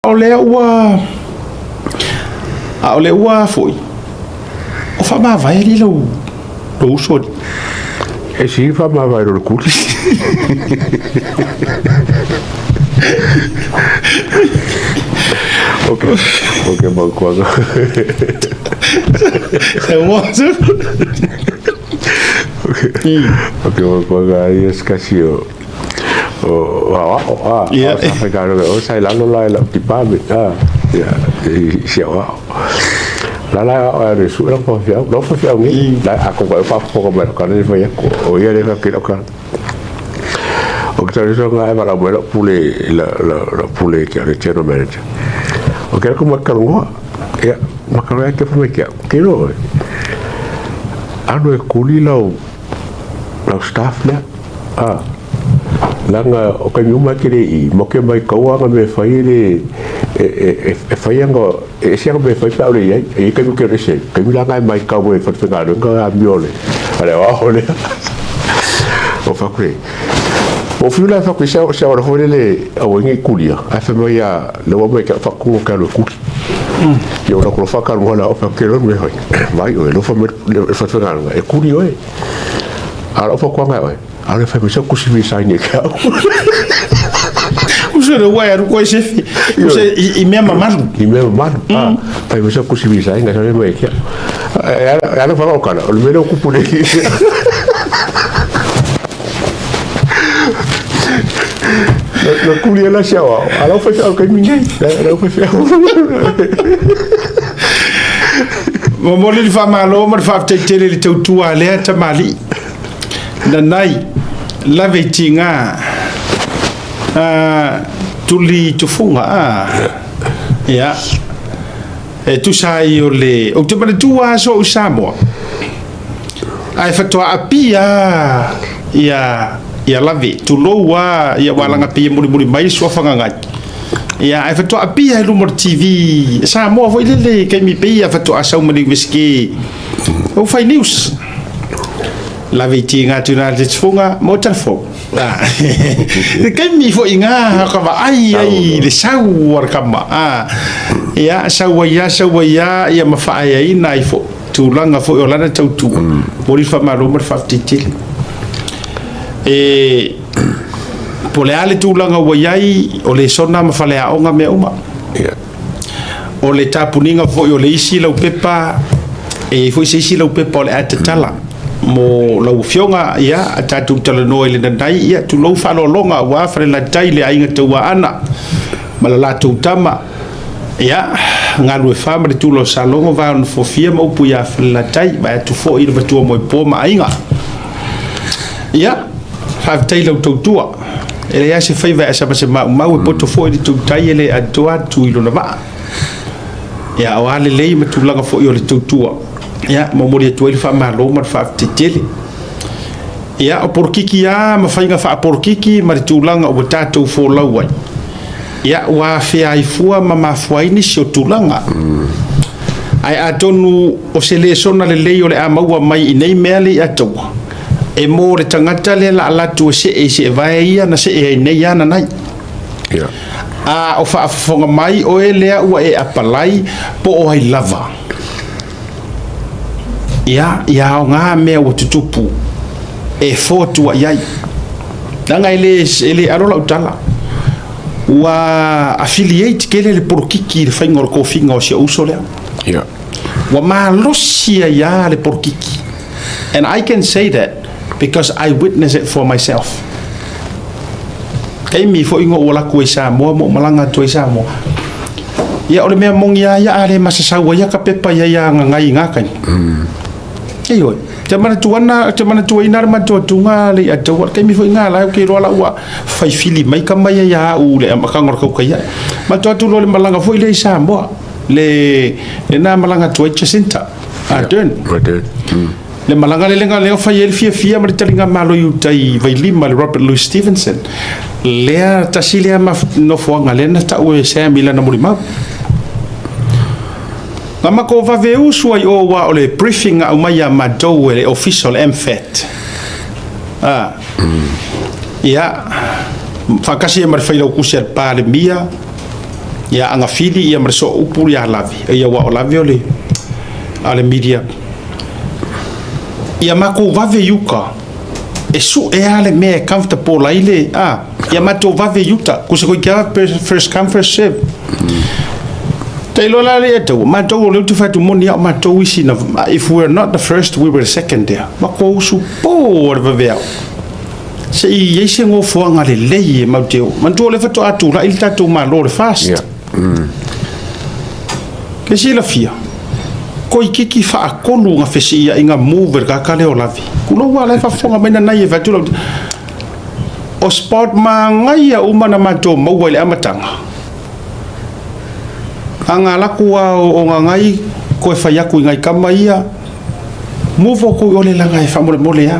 O lea ua a o lea ua foi o faamavae alii lou lou uso alii. E sili faamavae lo le kuli. Ok, ok, mautuaga. Ok, mautuaga ia se tasi o o aoao, a, sa faigaluega o sa i lalo la i lau department, a, ia, i si aoao. La la aoao e alu e sue lau faifeau, lau faifeau nei, la a konga e faafofoga mai lau tala le fai atu, o ia le fai atu i lau tala. O ke tala nga e valaau mai lau pule, lau pule ke le general manager. O ke aku makalongoa, ia, makalongoa ke fai mai ke au, ke roa oe. Alu e kuli lau lau staff lea. A, leaga o taimi uma e te le i moke mai kaua ana mea e fai e le e, e, fai ana e ese ana mea e fai pe a o le i ai. E i ai taimi ou te alu ese ai. Taimi la na e matau e fale-faigaluega amio a le a le aoao lea. O fai atu le o fiu la e fai atu i se auala foi lele aua ai ne i kulia, ae fai mai a lea ua aumai ia te au faatumu ou te alu e kuli. Ia o lau lofa ka lua la o fai atu ke loa le mea e fai. Vai oe, alofa mai le fale-faigaluega e kuli oe. A o lau fautuaga ia oe, alu e fai mai sau tusi resign ia te au. Uso le ua e alu koe sefe. Uso i mea mamalu. I mea mamalu. Ah, fai mai sau tusi resign, sau mai ia te au. E ala whanga o kana, o le mea lea o kupu nei. Na kuli ala si au, a lau whai au kai minei. Lau whai au. Momoli le faamalo ma le faafetai tele i le tautua a lea tamalii. Nanai, lave i tiga, tuli tufuga, a, ia, e tusa ai o le, ou te manatua aso o i Samoa, ae faatoa apia ia, ia lave, tulou lava, ia ua alaga pei e mulimuli mai le suafa gagai. Ia, ae faatoa apia i luma o le TV Samoa foi lele i taimi pei ia faatoa sau ma le Iunivesite o fai news. Lave i tiga atu ina le tufuga mo telefoni. Ah. Le taimi foi ngā ka vaai ai i le sau a le kama. Ah. Ia, sau ai ia, sau ai ia, ia ma faaeaina ai foi tulaga foi o lana tautua. Momoli le faamalo ma le faafetai tele. E Po o le a le tulaga ua i ai, o lesona ma faleaoga mea uma. O le tapuniga foi o le isi laupepa, e i ai foi se isi laupepa o le a tatala mo lau Afioga, ia, a tatou talanoa i le nanai, ia, tulou faaaloaloga aua Falelatai le aiga Tauaana ma le latou tama, ia, Galuefa ma le Tula o Salogo, va o Nofofia ma upu ia Falelatai, vaeatu foi i le Matua Moepo ma aiga. Ia, faafetai i lau tautua. E leai lava se faiva e asa ma se maumau, e poto foi le tautai e le atoa atu i lona vaa. Ia, o a lelei ma tulaga foi o le tautua, ia, momoli atu ai le faamalo ma le faafetai tele. Ia, o polokiki lava ma faiga faapolokiki ma le tulaga ua tatou folau ai, ia, ua afea ai fua ma mafua ai nisi o tulaga. Ae atonu o se lesona lelei o le a maua mai i nei mea le i taua, e mo le tagata lea la alatu e see i seevae ia na see ai nei ana nai. Yeah. A o faafofoga mai oe lea ua e apalai po o ai lava. Ia, ia aoga mea ua tutupu e fotua i ai. Leaga e le, e le alo lau tala. Ua affiliate tele le polokiki i le faiga o le tofiga o si ou uso lea. Yeah. Ua malosi ai lava le polokiki. And I can say that because I witness it for myself. Taimi foi na ou alu atu ai i Samoa ma ou malaga atu ai i Samoa. Ia, o le mea moni lava ia, a le masasau ai ka pepa i ai a gagai i ngā taimi. Ioe. Te manatu ana, te manatuaina le matuatuga le ia taua, le taimi foi ngā la, ke iloa la ua fai fili mai ka mai ai a au le amataga o le kauka ia. Matou atu loa le malaga foi lea i Samoa, le, lena malaga atu ai Jacinta Ardern. Ardern. Le malaga le lenga lea fai ai le fiafia ma le taligamalo i uta i Vailima le Robert Louis Stevenson. Lea tasi lea nofoaga lea na tau e Sam i lana molimau. Na matou vave usu ai o aua o le briefing na aumai ia matou e le ofisa o le MFAT. A. Ia, faatasi ai ma le failautusi a le Palemia, Ia Agafili ia ma le sooupu ia Lavi, ia aua o Lavi o le a le media. Ia matou vave i uta, e sue lava le mea e comfortable ai le, a, ia matou vave i uta, kusa koe kia first come first serve. Tailo la le e tau, matou o lea ou te fai atu moni a o matou isi na, if we are not the first, we were the second there. Matou usu po o le vaveao. Se i i ai se gofoaga lelei e matou te o. Manatua o lea faatoa tulai le tatou Malo le FAST. Yeah. Mm. Ke silafia, koikiki faatolu na fesiiaiga move le kaka lea o Lavi. Kulou a la e faafofoga mai nanai e fai atu lau. O spot manaia uma na matou maua i le amataga. A na laku a o Gagai koe fai aku i nai kama ia, move outou i ole laga e faamolemole a.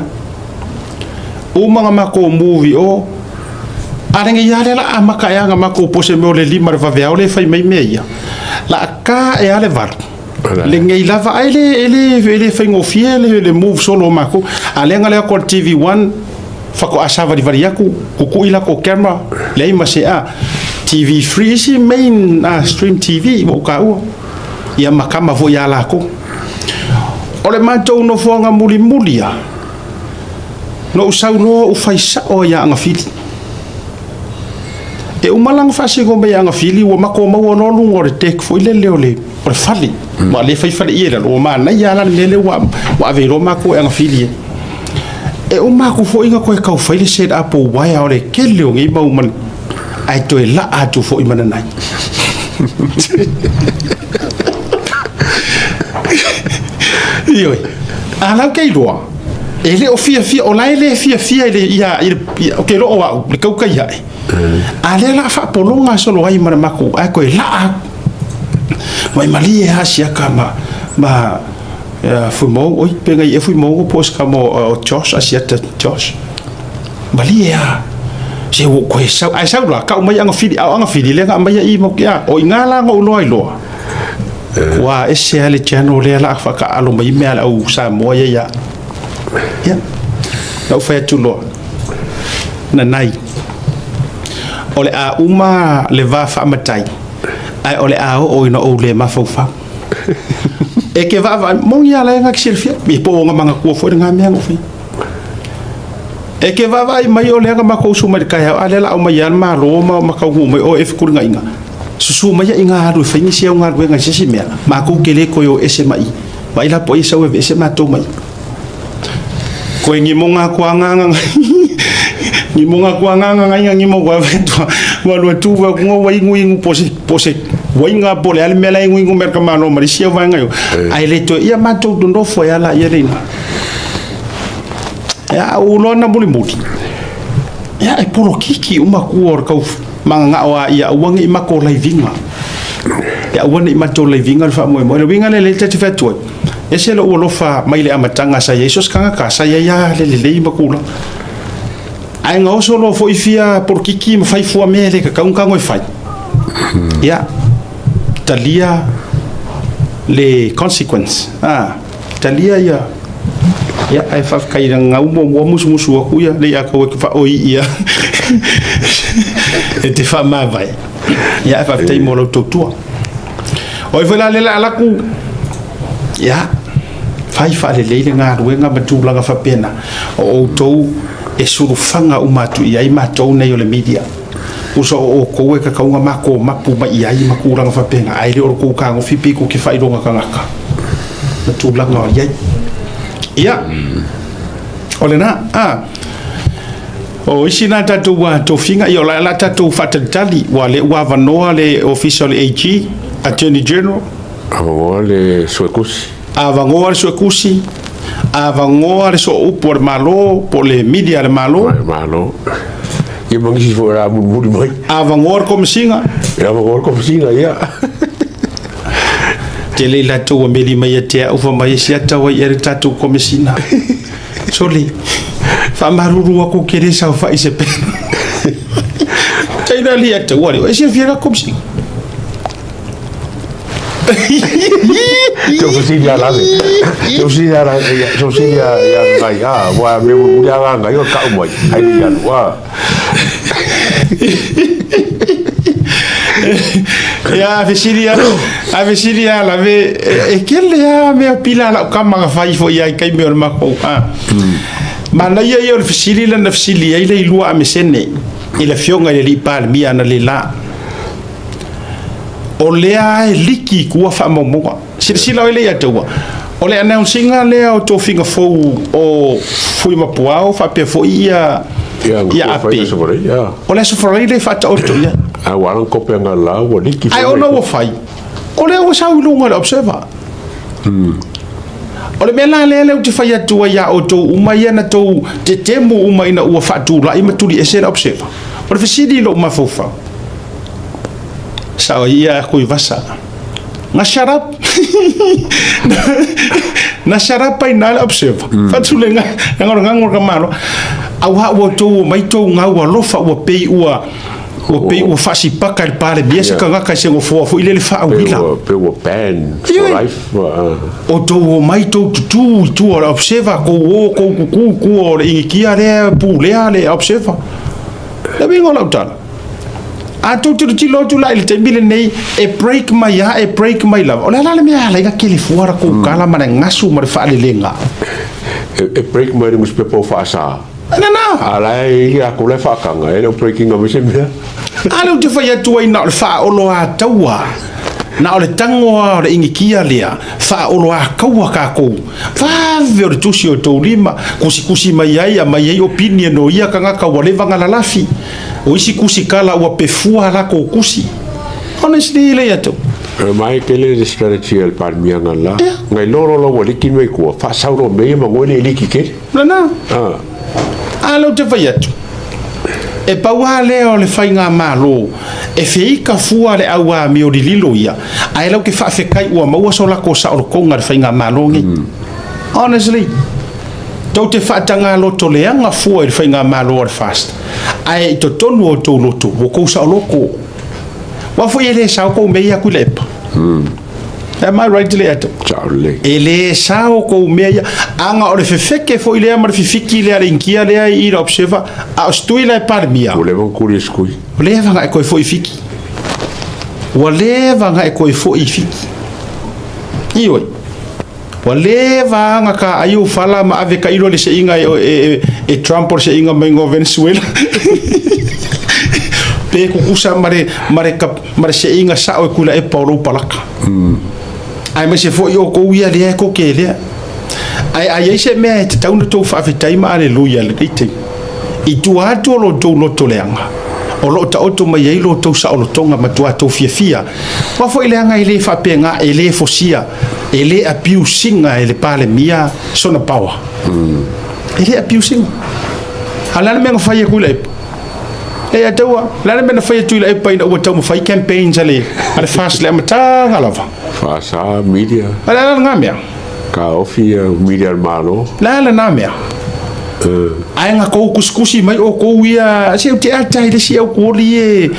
Uma na matou move i o, a lenei a lea la amata ea na matou pose mea o le 5 le vaveao lea e fai mai mea ia, la a ta ea le 8. Lenei lava ae le e le e le faigofie le le move solo o matou. A lea na lea atu a le TV1 faatoa savalivali atu, kukui latou camera, leai ma se a. TV3 isi main a stream TV ua ou taua. Ia ma kama foi ia latou. O le matou nofoaga mulimuli a, na ou sau loa ou fai sao ai ia Agafili. E uma la ona faasino mai ia Agafili ua matou maua loa luga o le deck foi lele o le o le fale. Ua le fai fale i lalo, ua manaia la le mea lea ua ua ave loa matou e Agafili ai. E uma atu foi na toe tau fai le set up o uaea o le tele o nei mau manu, ae toe laa atu foi ma nanai. Ioe, a lau ke iloa, e le o fiafia, o la e le fiafia i le, ia, i le, ia, o ke loo au, le kaukai ae. A lea la faapologa solo ai ma le matou, ae toe laa atu. Mai malie lava siaka ma, ma Fuimou, oi, pe ngai e Fuimou po o se kama o Josh, Asiata Josh. Malie lava. Se ua koe sau, ae sau la, kau mai Agafili, a o Agafili lea na aumaia i i mau, o i ina la na ou iloa ai loa. Ua ese lava le channel lea la faataaalo mai mea a le au Samoa ia ia. Ia, na ou fai atu loa, nanai, o le a uma le va faamatai, ae o le a oo ina ou le mafaufau. E ke vaavaai, moni lava la e na te silafia, ia po o ona manatua foi lena mea na ou faia. E ke vaavaai mai o lea na matou usu mai i le taeao, a lea o le a aumai lava le Malo ma taunuu mai oe e fetulinaiga. Susu mai ai ina alu e fai nisi au galuega i se isi mea, matou te le toe o ese mai i. Vaai la po o ai e sau e aveese matou mai i. Koe ngimo nga kua nga nga ngimo nga kua nga nga nga ngimo kua tua wa lua tu wa ngo wa ingu ingu pose pose wa inga pole ale mela ingu ingu merka malo mari sia wa nga yo ai le to ia matou nofo ya la ia le ya u lona muli muli ya e polokiki uma ku o kau mangangao a ia aua ne i matou laiviga. Ia aua ne i matou laiviga le faamoemoe. Le uiga lea lea ta te fai atu ai, ese lou alofa mai le amataga sa i ai so o se tagata sa i ai lava le lelei ma tulaga. Ae na oso loa foi fia polokiki ma fai fua mea e le tatau ona tago e fai, ia, talia le consequence, a, talia ia, ia, ae faafetai i gau muamua musumusu atu ia, le i a tau e te faaoi ia e te faamavae. Ia, ae faafetai mo lau tautua. O ai foi la lea o le a alu atu, ia, fai faalelei le galuega ma tulaga faapena, o outou e sulufaga uma atu i ai matou nei o le media. Tusa o outou e tatau ona matou mapu mai i ai ma tulaga faapena, ae le o le tou tagofi pei tou te faailoga tagata ma tulaga o i ai. Ia, o lena, a, o isi na tatou tofiga, ia o le a tatou faatalitali, ua lea ua avanoa le Ofisa o le AG, Attorney General. Avanoa le Suetusi. Avanoa le Suetusi, avanoa le Sooupu a le Malo, po o le Media a le Malo. Malo. Ia ma nisi foi o le a mulimuli mai. Avanoa le Komesina. Ia avanoa le Komesina, ia. Tele i latou ua meli mai ia te au fa mai e siata ai ea le tatou Komesina. Sole, faamalulu atu ou te le saofai i se pena. Taina li atu, ua le, e silafia la Komesina. Tau fesili a lale. Tau fesili a lale. Tau fesili a ia ngai. Ah, wa me mu ya ngai o kau mai. Ai ni alu. Ah. Ia, a fesili a, a fesili a lave, e kele a mea pila lau kama ka fai fo ia i kaimi o le makou. A. Manaia ia o le fesili lana fesili ai le ilua amesene i le afioga i le alii Palemia ana le la. O lea e liki i tua faamaumauga. Silasila oe lea ia te ua. O le announcing lea o tofiga fou o Fuimapuao faapea foi ia Ia Ape. O le Aso Faraile e faataoto i ai. A ua ala kope anga la ua liki. Ai ona ua fai. O lea ua sau i luga o le Observer. O le mea la lea lea ou te fai atu ai ia outou uma ia na tou tetemu uma ina ua faatulai ma tuliese le Observer. O le fesili i lou mafaufau. Sao ia Tuivasa. Na shut up. Na shut up ai na le Observer. Fatule nga nga nga nga malo. Auā ua outou omai tou gau alofa ua pei ua ua pei ua faasipaka i le Palemia se tagata i se nofoa foi lele faauila. Pe ua ban for life. Outou omai tou tutū i tua o le Observer, tou o tou tutū i tua o le inikia lea pulea le Observer. Le uiga o lau tala, a tou tilotilo atu la i le taimi lenei, e break mai lava, e break mai lava. O le a la le mea e ala ai ona tele fua latou tala ma le gasu ma le faalelega? E break mai le nusipepa o faasa. Lena! A la e i latou la e faataga, e le o break ina mai se mea. A lea ou te fai atu ai na o le faaoloataua, na o le tago lava o le inikia lea, faaoloataua tatou. Vave o le tusi o tou lima, tusitusi mai ai, aumai ai opinion o ia tagata ua leva ona lalafi. O isi tusikala ua pefua a latou tusi. Honestly, e leai atu. E mai tele le strategy a le Palemia nga la. Ngai lolo la ua liki mai kua, faasau loa mea ia ma ngoe le liki tele. Lena. A lea ou te fai atu, e pau lava lea o le faigamalo e feika fua le au amio lililo ia, ae lau te faafetai ua maua so latou saolotoga i le faigamalo nei. Honestly, tou te faataga loto leaga fua i le faigamalo a le FAST, ae i totonu o outou loto, ua tou saoloto. Aua foi e le sao tou mea ia Tuilaepa. Am I right le atu? Sao lelei. E le sao kou mea ia. Aga o le fefeke foi lea ma le fifiki lea le inikia lea i le Observer, a o se tui la e Palemia. Ua leva ona kuli e se tui. Ua leva ona e toe foi i Fiti. Ua leva ona e toe foi i Fiti. Ioe. Ua leva ona ta ai ou fala ma ave tailo le seiga e Trump o le seiga mai o Venezuela. Pe kukusa ma le, ma le, ma le seiga sao e Tuilaepa o lou palaka. Aemaise foi outou ia lea e tou te lea. Ae a i ai se mea e tatau ona outou faafetai ma aleluia i lenei taimi, i tua atu o lo outou loto leaga, o lo o taoto mai ai lo outou saolotoga matua tou fiafia, aua foi leaga e le faapena, e le fosia, e le abuse ina e le Palemia sona power. E le abuse ina. A o le a le mea na fai e Tuilaepa? E ataua, o le a le mea na fai e Tuilaepa ina ua taumafai campaigns a le FAST i le amataga lava? Faasa media. O le a la lena mea? Taofi media a le Malo. O le a lena mea? Ae na tou tusitusi mai outou ia, se ou te ata i le isi autuoli e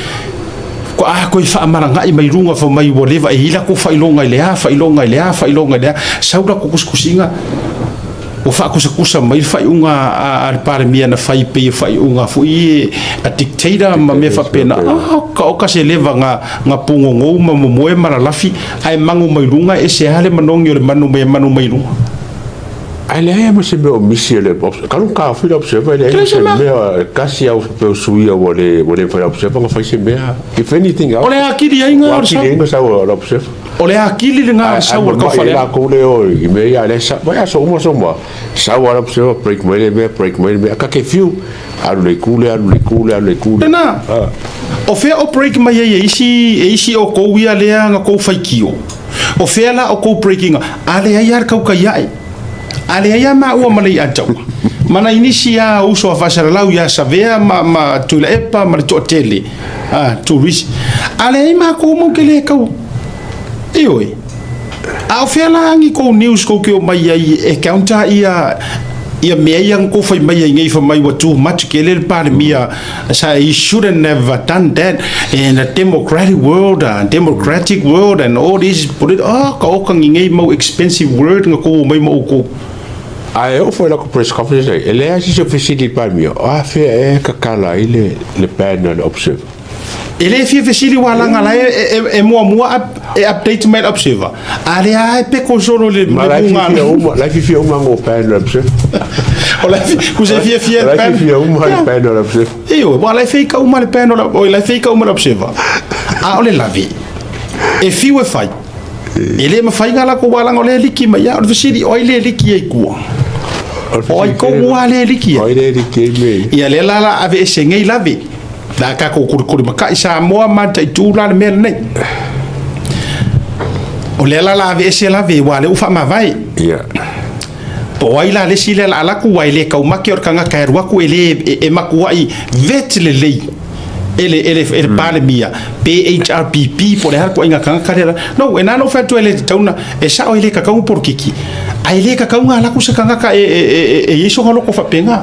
a toe faamalagai mai luga fai mai ua leva e i ai latou faailoga i le a, faailoga i le a, faailoga i le a, sau latou tusitusiga Ua faakusatusa mai le faaiuga a le Palemia na fai pei o faaiuga foi a dictator ma mea faapena. Ah, oka oka se leva na na pugogou ma momoe ma lalafi ae magu mai luga e ese lava le manogi o le manu mai manu mai luga. Ae leai lava ma se mea o misi e le talu ona taofi le Observer e leai ma se mea e tasi lava o sui ua le mafai e le Observer ona fai se mea. If anything else, O le atili ai na o le sau. Sau o le Observer. O le atili lena o le sau o le taufaleaga. Ae latou lea o i mea ia lea sa vai aso uma aso uma. Sau lava le Observer break mai le mea, break mai le mea. Ka ke fiu, alu le itu lea, alu le itu lea, alu le itu lea. Lena. O fea o break mai ai e isi, e isi o kou ia lea na kou faitio? O fea la o kou break ina? A leai lava le tautai ae. A leai lava maua ma Leiataua. Ma nai nisi lava uso a faasalalau ia Savea ma, ma Tuilaepa ma le toatele, a, Turisi. A leai matou matou te le tau. Ioe. A o fea la ni kou news kou te omai ai e counter ia ia mea ia na kou fai mai ai nei fai mai ua too much kele le Palemia sa he shouldn't have done that in a democratic world, a democratic world and all this polit oh ka oka ni nei mau expensive word na kou omai ma oukou. Ae oo foi i lako press conference nei, e leai se isi o fesili i le Palemia, o afea ea e tatala ai le, le ban a le Observer? E le fia fesili ua laga la e muamua e update mai le Observer. A lea lava e peko solo le Ma la e muga. fiafia uma, la e fiafia uma ngo panel o le Observer. O la ku se fiafia La le e panel. fiafia uma le panel o le Observer. Ioe, ua la e feika uma le panel, oi la e feika uma le Observer. A o le lave, e fiu e fai. E le mafai ona latou alaga o lea e liki mai ia. O le fesili, o ai le liki ai i tua? O ai kou lava lea e liki ai? O ai lea e liki ai mea ia? Ia lea la la aveese nei lave. La tatou kulikuli-matai Samoa ma mataitu la le mea lenei. O lea la la aveese lave aua o lea ua faamavae. Ia. Po o ai la le isi lea la alu atu aua e le taumate o le tagata e alu atu e le e matuai vet lelei. E le, e le, e le Palemia, pe HRPP, po o le a le ituaiga tagata lea. No, e na ona ou fai atu e le tatau ona, e sao e le tatau ona polokiki, ae le tatau ona alu atu se tagata e, e, e, e i ai sona loto faapena.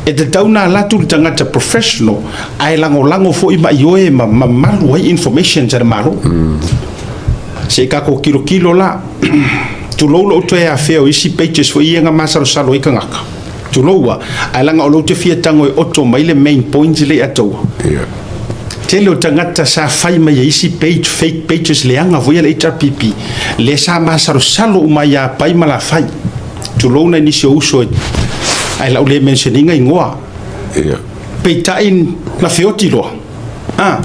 E tatau ona alu atu le tagata professional, ae lagolago foi ma ioe ma mamalu ai informations a le Malo. Se i tatou tilotilo la, tulou lou toe afea o isi pages foi ia na masalosalo ai tagata. Tulou a, ae leaga o lou te fia tago e oto mai le main point lea i atoa. Ia. Tele o tagata sa fai mai e isi page, fake pages leaga foi a le HRPP, lea sa masalosalo uma ai ia Pai ma Lafai. Tulou nai nisi o uso e, ae lau le mention ina igoa. Ia. Peitai na feoti loa. A.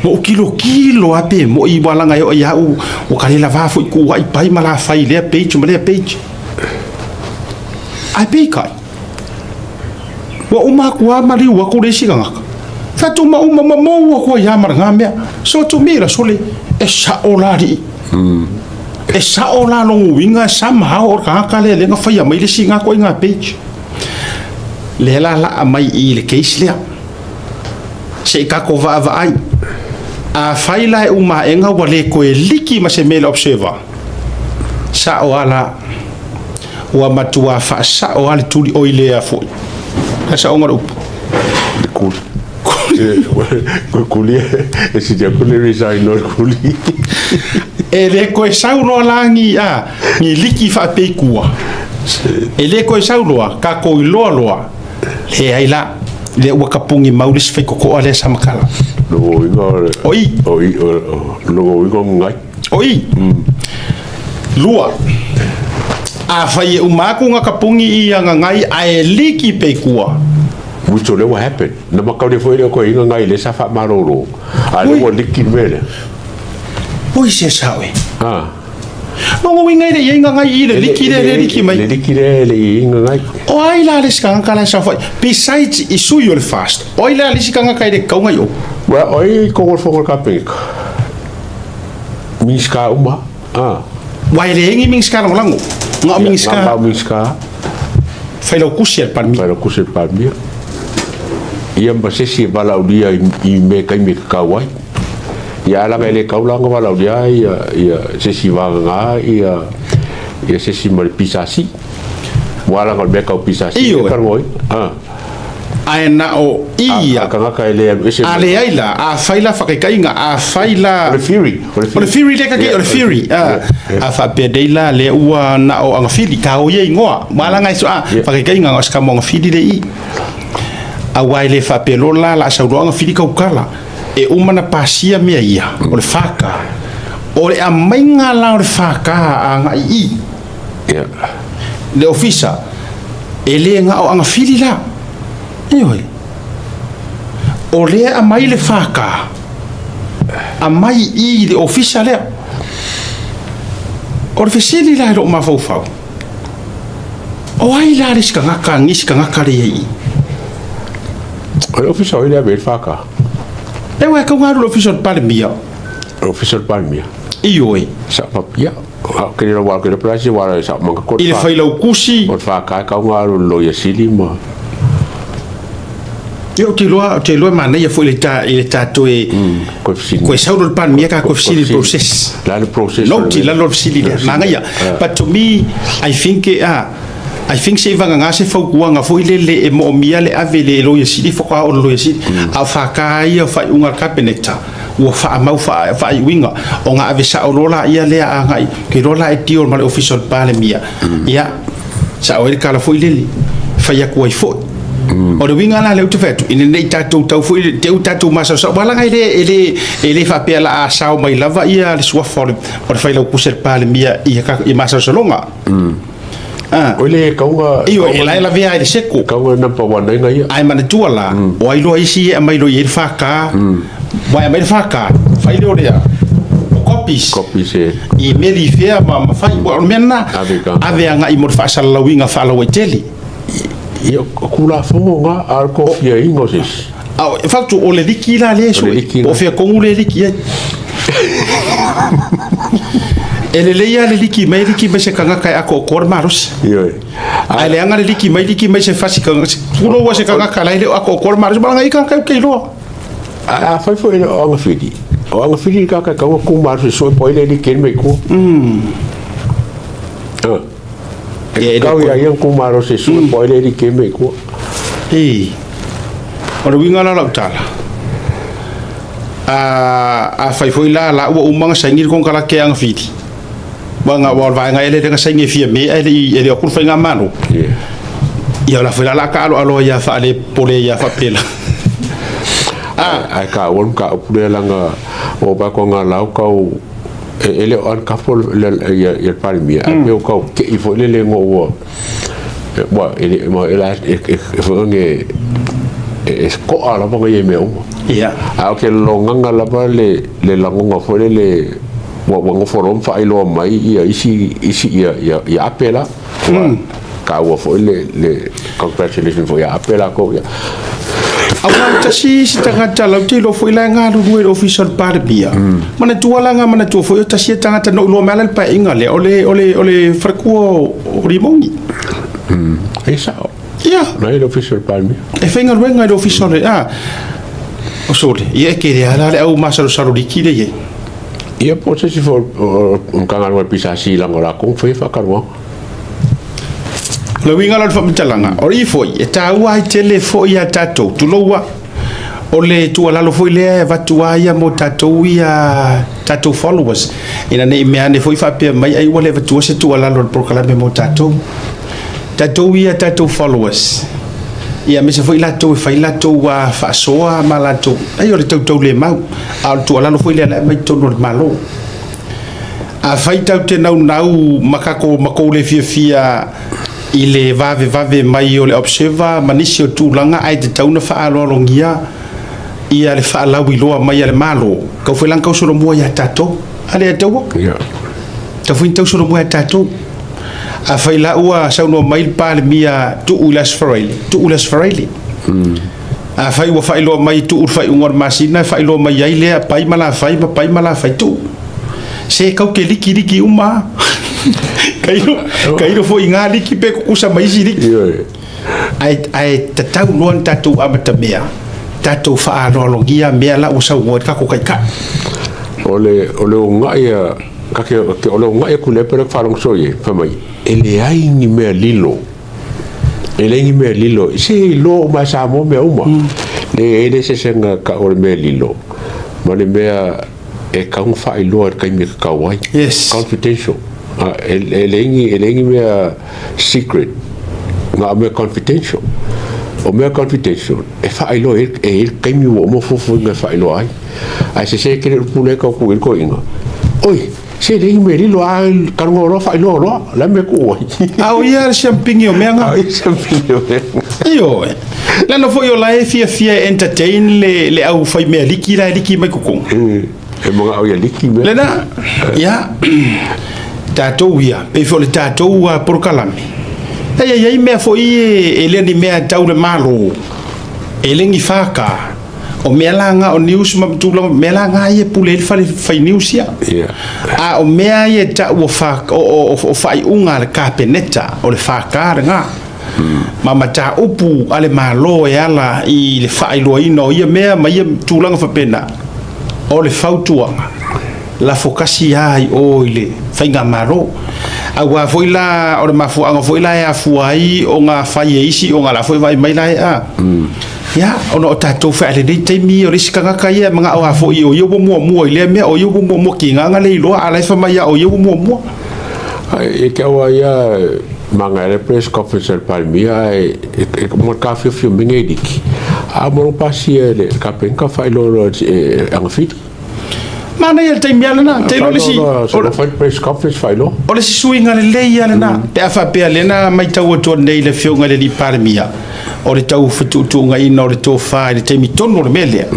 Ua ou tilotilo lava pe moi ua laga e oo ia au ua ka le lavā foi kuuai Pai ma Lafai i lea page ma lea page. Ae peitai, ua uma atu lava maliu atu le isi tagata, fai atu uma uma uma mou atu ai lava ma lena mea. So to me la sole, e sao la alii. E sao la lona uiga somehow o le tagata lea lea na faia mai le isi na ituaiga page. Lea la laa mai i i le case lea. Se i tatou vaavaai. Afai la e uma aega ua le toe liki ma se mea i le observer, sao lava la, ua matua faasao lava le tuli oi lea foi. Le saoga o le upu. Le kuli. Le kuli e sili atu le resign o le kuli. E le toe sau loa la ni, a, ni liki faapeitua. E le toe sau loa, tatou iloa loa. Leai la, lea ua tapuni mau le isi faitotoa lea sa matala. Lona uiga o le... O i. O i, lona uiga o gagai. O i. Lua, afai e uma atu na tapuni i ia gagai ae liki peikua. Which o lea ua happen. Na makauli foi lea koe i gagai lea sa faamalolo. A lea ua liki le mea lea. Oi se sao e. Ah. Lona uiga e le i ai gagai i le liki lea le liki mai. Le liki lea e le i ai gagai. O ai la le isi tagata la e saofai? Besides i sui o le FAST, o ai la le isi tagata e le tatau ona i o? Well, o ai i totonu o le fono a le Kapeneta? Minisita uma, ah. Aua e leai ni Minisita lagolago. Na o Minisita. Na o Minisita. Failautusi a le Palemia. Failautusi a le Palemia. Ia ma se isi e valaaulia i mea taimi e tatau ai. Ia ae leaga e le tatau la ona valaaulia ia ia se isi vagana ia ia se isi ma le PSC. Aua leaga o le mea tau PSC e talanoaina. Ah. Ae na o ia. A tagata e le alu ese mai. A leai la, afai la faakaitaiga, afai la. O le theory. O le theory lea kake, o le theory. A faapea nei la, lea ua na o Agafili, ka o ia igoa. Ua laga e a, faakaitaiga na o se tama o Agafili lea i i. Aua e le faapea loa la, la a sau loa Agafili tautala. E uma ona pasia mea ia, o le FK. O le aumaiga la o le FK agai i i. Le ofisa, e le na o Agafili la. Ioe. O lea e aumai le FK, aumai i i le ofisa lea. O le fesili la i lou mafaufau, o ai la le isi tagata, nisi tagata lea i i? O le ofisa o ai lea ave i ai le FK? E uae tau galu le ofisa o le Palemia. O le ofisa o le Palemia? Ioe. Sa papia. I le Failautusi. O le FK e tau galu i le Loia Sili ma. Ia ou te iloa, ou te iloa e manaia foi i le ta, i le ta toe, koe sau loa le Palemia ka koe fesili i le process. Le a le process? Note i lalo o le fesili lea, manaia. But to me, I think a, I think se i vagana se fautuaga foi lele e moomia le ave i le Loia Sili faatoa oo i le Loia Sili. A o FK ia o faaiuga a le Kapeneta, ua faamau faaiuiga ona ave sao loa laia lea agai, ou te iloa la e deal ma le Ofisa o le Palemia. Ia, sao ai le tala foi lele, fai atu ai foi. O le uiga la lea ou te fai atu, ina ne i tatou tau foi te i tatou masalosalo, aua leaga e le, e le, e le faapea la a sao mai lava ia le suafa o le, o le Failautusi a le Palemia i, i masalosaloga. Ah. O le kauga. Ioe, e la e lavea ai le seko. Kauga number one ai ia. Ae manatua la, o ai loa isi e aumai loa i ai le FK, Ua e aumai le FK, fai lea o le a? O copies. Copies e. I meli i fea ma, ma fai. Ua o le mea lena. Ave ka. Ave agai mo le faasalalauina faalauaitele. Ia, o Tulafono na, a o le tofiaina o se isi. A o, fautu, o le liki la lea e sue. Po o fea tonu lea e liki ai. E lelei lava le liki mai, liki mai se tagata e atoatoa le malosi. Ioe. Ae leaga le liki mai, liki mai se fasi tagata. Tulou lava se tagata la e le o atoatoa le malosi, ma leaga ia tagata e te iloa. A afai foi e le o agafili, o agafili le tagata e tatau ona tu malosi e sue po o ai le liki ai le mea i tua. E tatau ia ia ona tu malosi e sue po o ai le liki ai le mea i tua. Ii. O le uiga la o lau tala, a, afai foi la la ua uma ona saini le konekarate e agafili, aua o le vaega ea lea na saini e Fiame ae le i e le o atu le faigamalo. Ia o la foi la o le a taaloalo ai lava faalepole ai lava faapela. Ae taua le mataupu lea leaga ua vaai atu lau tau e le o uncomfortable ia le Palemia ae pei ua tau tei foi lele ina ua ua e le e foi lea e to'a lava ia i mea uma. Ae ou te logoga lava le lagona foi lele ua nofo loa ma faailoa mai ia isi isi ia ia ia Ape la. Ua taua foi le le congratulation foi ia Ape latou ia. Aua tasi isi tagata lau te iloa foi la e galulue i le ofisa o le Palemia. Manatua la nga manatua foi o tasi ia tagata na ou iloa mai ala le paeaiga lea o le o le o le faletua o Rimoni. E sao. Ia. Na i le ofisa o le Palemia. E faigaluega i le ofisa o le a o sole. Ia e kele lava la le au masalosalo liki lea i ai. Ia po o se isi foi o Matagaluega a le PSC leaga o latou na faia faatanoaga. O le uiga la o le faamatalaga, o i foi e taua ai tele foi ia tatou, tulou a, o le tuualalo foi lea e avatu lava ia mo tatou ia tatou followers, ina ne i mea ane foi faapea mai ai ua le avatua se tuualalo a le polokalame mo tatou. Tatou ia tatou followers, ia aemaise foi latou e fai latou faasoa ma latou, ai o le tautaulemau. A o le tuualalo foi lea la e aumai i totonu o le Malo. Afai tatou te naunau ma tatou ma tou le fiafia i le vavevave mai o le Observer ma nisi o tulaga ae tatau ona faaaloalogia ia le faalauiloa mai a le Malo, tau foi la ona tausolomua ia tatou. A lea taua? Tau foi ona tausolomua ia tatou. Afai la ua saunoa mai le Palemia tuu i le Aso Faraile, tuu i le Aso Faraile. Afai ua faailoa mai tuu le faaiuga o le masina e faailoa mai ai lea pai ma la fai ma pai ma la fai tuu. Se kau ke liki liki uma a. Kailo, kailo foi i ngā liki pe kukusa ma isi liki. Ae, ae tatau loa ona tatou amatamea, tatou faaaloalogia mea la ua saunoa ai le tatou Taitai. O le, o le ogaʻi a, ka ke, o le ogaʻi a Tuilaepa lea ou te faalogo i ai, fai mai, e leai ni mea lilo. E leai ni mea lilo, se iloa uma e Samoa mea uma. Leai, e le se eseesega tau o le mea lilo ma le mea e tatau ona faailoa i le taimi e tatau ai. Yes. Confidential. E leai ni, e leai ni mea secret, na o mea confidential. O mea confidential, e faailoa e i ai le taimi ua uma fuafuaina e faailoa ai. Ae sese tele upu lea e tau tuu i ai le toeaina, Oi! Se leai ni mea lilo a talanoa loa faailoa loa le a mea tuu ai. A o ia le siampigi o mea na. A o ia siampigi o mea na. Ioe. Leaga foi o la e fiafia e entertain le le au fai mea liki la e liki mai totonu. E manao ia liki mea. Lena, ia, tatou ia, pei foi o le tatou polokalame, e i ai mea foi e le o ni mea tau le Malo, e le ni FK, O mea la nga o news ma tulaga, mea la nga ia e pule ai le fale fai news ia. A o mea ia e tau o, fa, o, o, o, o faaiuga a le Kapeneta, o le FK lena. Ma mataupu a le Malo e ala i le faailoaina o ia mea ma ia tulaga faapena, o le fautuaga, lafo kasi lava i o i le faigamalo. Aua foi la, o le mafuaaga foi la e afua ai ona fai e isi, ona o la foi e vaai mai la e a. Ia, ona o tatou fai a lenei taimi o le isi tagata ia e manao lava foi o ia ua muamua i lea mea, o ia ua muamua, tiga na le iloa, a o la e fai mai lava o ia ua muamua. Ai e ke aua ia manga le press conference al Palemia ai e mo ka fio fio minge liki. A mo pasi le ka penka fa lo lo anga fiti. Manaia le taimi lena, te iloa le isi O le fai press conference faailoa. O le isi suiga lelei lava lena, pe a faapea lea na matau atu nei le Afioga i le alii Palemia, o le tau fetuutuunaiina o le tofa i le taimi tonu o le mea lea.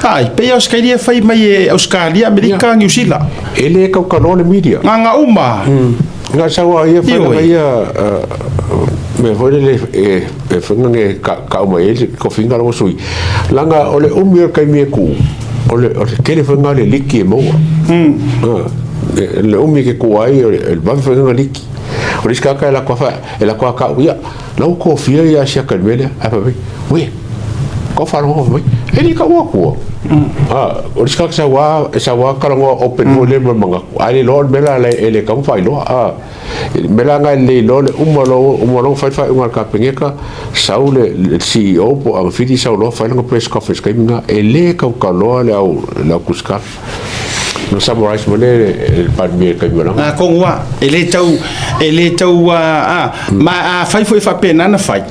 Ai, pei Ausetalia e fai mai e Ausetalia, Amerika, Niu Sila. E le kaukaloa le media. Gaga uma. Nga saua ia fai Ioe. ia me foi le e e fanga nge ka ka mai e kofinga lo sui. Langa o le umi o kaimi e ku. O le kele fanga le liki e moa. Le umi ke ku ai o le ba fanga liki. O le ska ka la ko fa e la ko ka ia. La ko fia ia sia ka mele a fa we. Ko fa ro mai. E li ka ua ku. Ah, o le ska sa wa sa wa ka ngo open mo le manga. Ai le lo mela le ele ka fa lo. Ah, mela nga le lo le uma lo uma lo fai fai unga ka pengeka sau le le CEO po ang fiti sau lo fai nga press conference kai nga e le ka ka lo le au le au kuska. No summarize mo le le parmi kai mo A kongua, e le tau, a, ma a fai foi faapena na fai.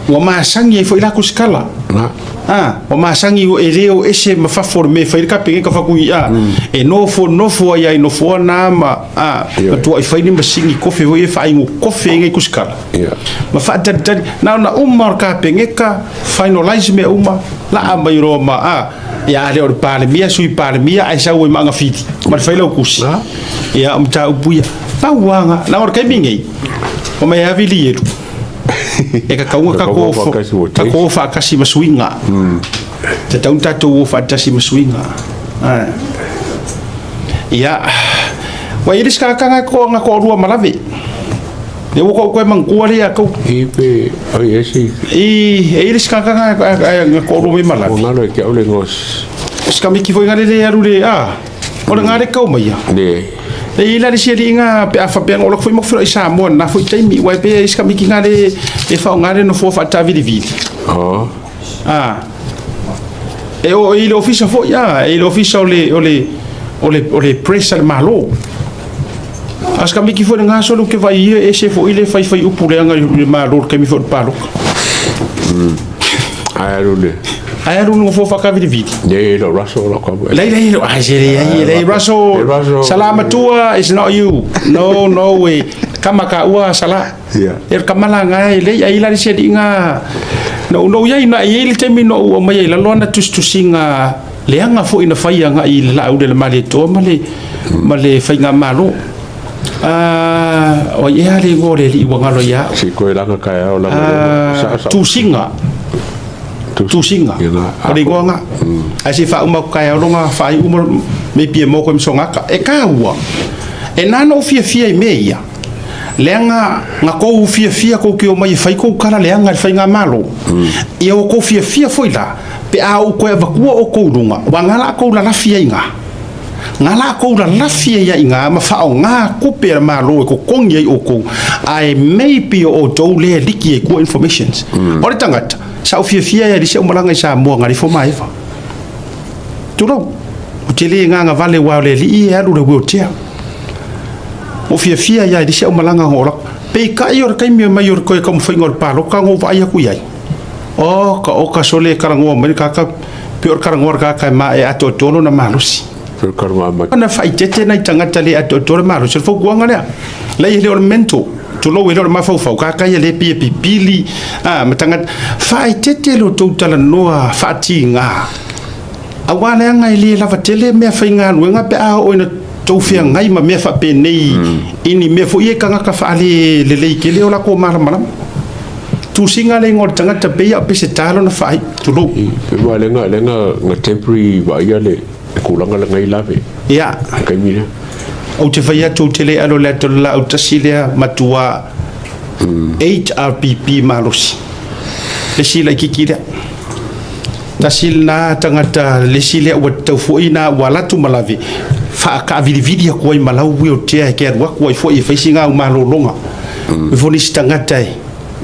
Ua masagi ai foi la kusikala. Na. Ah, o masagi e le o ese ma fafo o le mea e fai le kapege ka fakui a. E nofo nofo ai ai nofo na ma a Ioe. ma tua i fai ni masingi kofe foi e whaingu kofe ngai kusikala. Ma whaatari na na uma o kapege ka finalize me uma la a mai roa ma a ia le o le palemia sui palemia ai sau i maanga fiti. Ma le fai lau kusi. Na. Ia o mta upuia. Pauanga na o le kaimi nei. O mai avili eru. E ka kaunga ka ko Ka kau ka ko whaakasi ma suinga. Te tau tātou o whaatasi ma suinga. Ah. Ia. Wa iris ka kanga ko nga ko rua malave. Le wo ko ko mangkua le ko I pe ai esi i e iris ka kanga nga ko rua o malave. ngalo e ke au le ngos Ska miki foi ngale le aru le a. O le ngare kau mai ia. Le E ila le sia inga pe a fa pe ngolo foi mo fro i Samoa na foi taimi wa pe iska miki ngale e fa ngale no fo fa ta vili vili. Oh. Ah. E o i le ofisa foi a, e le ofisa o le o le o le o le press al malo. As ka miki foi nga solo ke vai ia e se foi le fai fai upu le anga le malo ke mi foi palo. Ai aru le. Ai aru no fo fa ka vili vili. Ne lo Russell lo ka. Lei lei ai se lei ai lei Russell. Russell. Salamatua is not you. No, no way. Kama ka ua sala. Yeah. E kamala nga e lei ai la se di nga. No no ia ina i le temi no o mai la lona tustusinga leanga foi na fai nga i la au le male to ma le fai nga malo. Ah, o ia le ngore li wangalo ia. Si ko langa ka au la. Ah, tusinga. Tusinga. O le ingoa Ai se wha kai aronga whai uma me pie moko msongaka. E ka ua. E nana o fia fia i me ia. Leanga nga kou fia fia kou ki o mai whai kou kala leanga i whai ngā malo. Ia o kou fia fia foi la. Pe a o koe vakua o kou runga. Wa ngala kou la lafia i ngā. Ngala kou la lafia ia i ngā ma whao ngā kupe a malo e ko kongi ai o kou. Ai maybe o tou lea liki e kua informations. O le tangata, sa o fia fia ia lise o malanga i sa mua ngari fo maewa. Tulou, o te le ngā ngā vale wa o le li e alu le wheelchair. O fia fia ia lise o malanga ngō Pe ka i o le kaimi o mai o le koe ka mwhainga o le pālo, ka ngō vai aku iai. O ka o ka sole karangoa mai ka ka pe o karangoa ka ka ma e ato tolo na malosi. Pe karma ma. Ona fai tete na tangata le ato tolo malosi fo kuanga lea. Le le o le mento. Tulo e le o le mafaufau ka ka ia le pia pipili a matanga fai tete lo tau noa whaati ngā. A wā le anga i le lava tele mea whai ngā luenga pe a o ina tau whia ngai ma mea whape nei ini mea fo ie kangaka wha ale le lei ke leo la ko mara marama. Tu singa le ngol tangata pe ia pe se talo na whai tulo. Pe ma le nga le nga nga temporary va ia le kulanga le ngai lave. Ia. Kai mi le. O te whai atu te le alo le atu la au tasi lea matua HRPP malosi. Le sila i kiki lea. Tasi na tangata le sila ua tau foi na ua latu malave. Wha ka vili aku ai malau ui o tea e ke aru aku ai foi e whaisi ngā umalolonga. E fo nisi tangata e.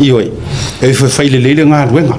Ioi. E whai le lele ngā ruenga.